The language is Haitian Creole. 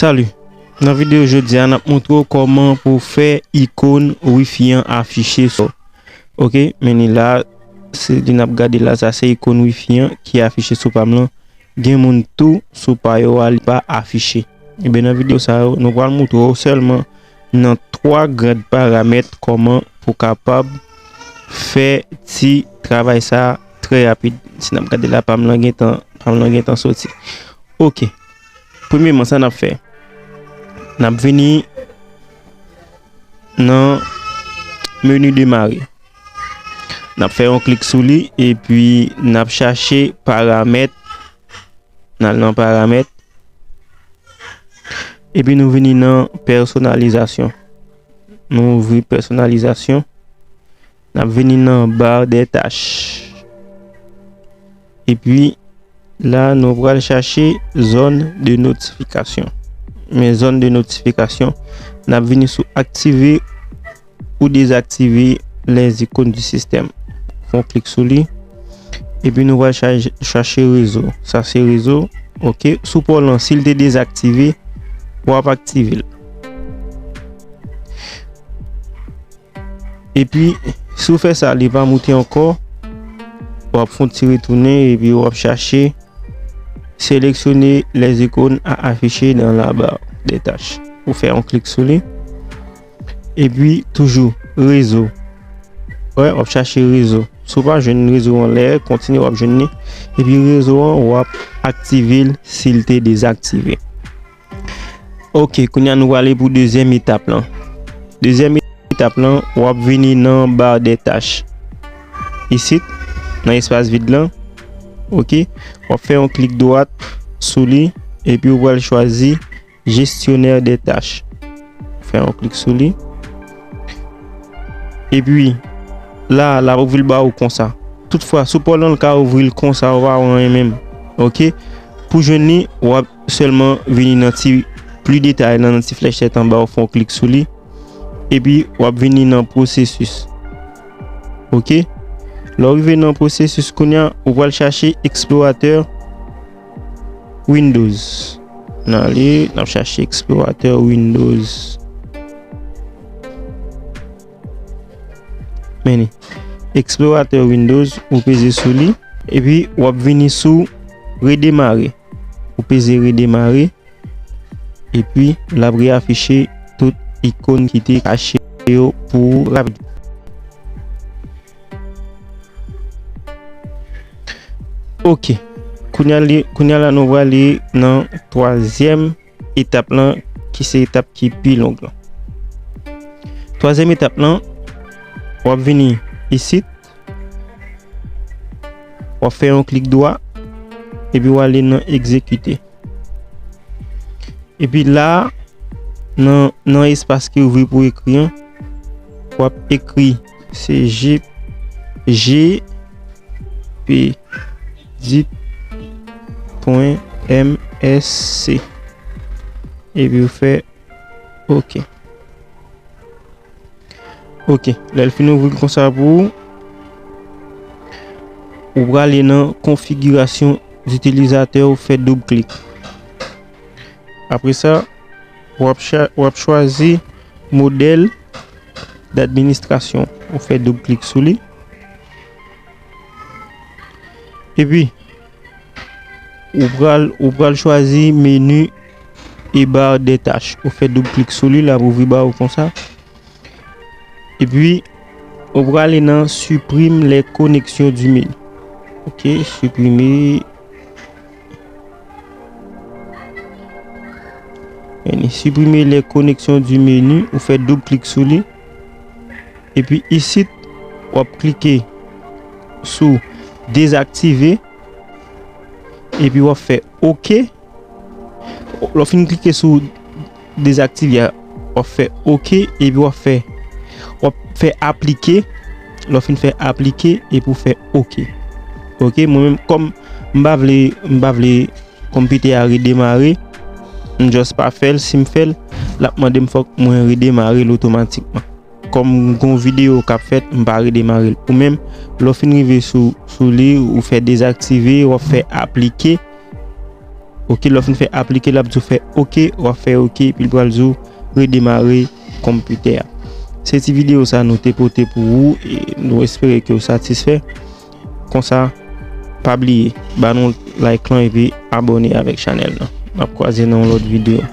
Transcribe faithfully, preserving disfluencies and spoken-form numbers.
Salut! Nan videyo jodi a, n ap montre w kòman pou w fè ikòn Wi-Fi an afiche sou. Ok, men ni la, se li n ap gade la, sa se ikòn Wi-Fi an ki afiche sou pa m lan. Gen moun tou sou pa yo a, li pa afiche. Ebyen, nan videyo sa yo, nou pral montre w sèlman nan twa gran paramèt kòman pou w kapab fè ti travay sa trè rapid. Si n ap gade la, pa m lan gentan, pa m lan gentan soti. Ok. Premyeman, sa n ap fè? N ap vini nan meni demare. N ap fè yon klik sou li, epi n ap chache paramèt. N al nan paramèt. Epi nou vini nan pèsonalizasyon. Nou ouvri pèsonalizasyon. N ap vini nan bar de tach. Epi la, nou pral chache zòn de notifikasyon. Men zòn de notifikasyon, n ap vini sou aktive ou dezaktive les icônes du système. Fè yon klik sou li. Epi nou pral chache, chache rezo. Sa se rezo. Ok. Sou pa w lan, si l te dezaktive, w ap aktive l. Epi, si w fè sa, li pa moute ankò, w ap fè yon ti retounen epi w ap chache sélectionner les icônes à afficher dans la barre des tâches. Ou fè yon klik sou li. Epi, toujou, rezo. Wè, w ap chache rezo. Si w pa jwenn rezo anlè, kontinye w ap jwenn li. Epi rezo an, w ap aktive l si l te dezaktive. Ok, kounye a nou prale pou dezyèm etap lan. Dezyèm etap lan, w ap vini nan bar de tach. Isit, nan espas vid lan. Ok, w ap fè yon klik dwat sou li, epi w pral chwazi gestionnaire de tach. Fè yon klik sou li. Epi, la, l ap ouvri l ba ou konsa. Toutfwa, sou pa w lan, l ka ouvri l konsa, ou pa wè anyen menm. Ok? Pou jwenn li, w ap sèlman vini nan ti pli detay lan, nan ti flèch tèt anba, w fè yon klik sou li. Epi, w ap vini nan pwosesis. Ok? Lè w rive nan pwosesis, kounye a, ou pral chache eksploratè Windows. N ale, n ap chache eksploratè Windows. Men li. Eksploratè Windows, ou peze sou li, epi w ap vini sou redemare. Ou peze redemare, epi l ap reafiche tout ikòn ki te kache yo pou ou rapid. Ok. Kounye a li, kounye a la nou prale nan twazyèm etap lan, ki se etap ki pi long lan. Twazyèm etap lan, w ap vini isit, w ap fè yon klik dwa, epi w ale nan egzekite. Epi la, nan, nan espas ki ouvri pou ekri an, w ap ekri se G, G P edit pwen M S C. Epi w fè ok. Ok, lè l fin ouvri l konsa pou ou, ou prale nan konfigirasyon itilizatè, ou fè doub klik. Apre sa, w ap cha-, w ap chwazi modèl d'administration, ou fè doub klik sou li. Epi, ou pral, ou pral chwazi meni e bar de tach. Ou fè doub klik sou li, l ap ouvri ba ou konsa. Epi, ou prale nan supprimer les connexions du menu. Ok, supprimer. Vini, supprimer les connexions du menu, ou fè doub klik sou li. Epi isit, w ap klike sou dezaktive. Epi w ap fè ok. Lè w fin klike sou dezaktive a, w ap fè ok, epi w ap fè, w ap fè aplike. Lè w fin fè aplike, epi w fè ok. Ok, mwen menm, kòm m pa vle, m pa vle konpitè a redemare, m just pa fè l. Si m fè l, l ap mande m fòk mwen redemare l otomatikman. Kòm gon videyo k ap fèt, m pa redemare l. Ou menm, lè w fin rive sou, sou li, ou fè dezaktive, w ap fè aplike. Ok, lè w fin fè aplike, l ap di w fè ok, w ap fè ok, epi l pral di w redemare konpitè a. Se ti videyo sa nou te pote pou ou, e nou espere ke w satisfè. Konsa, pa bliye, ba nou like lan epi abòne avèk chanèl lan. N ap kwaze nan yon lòt videyo.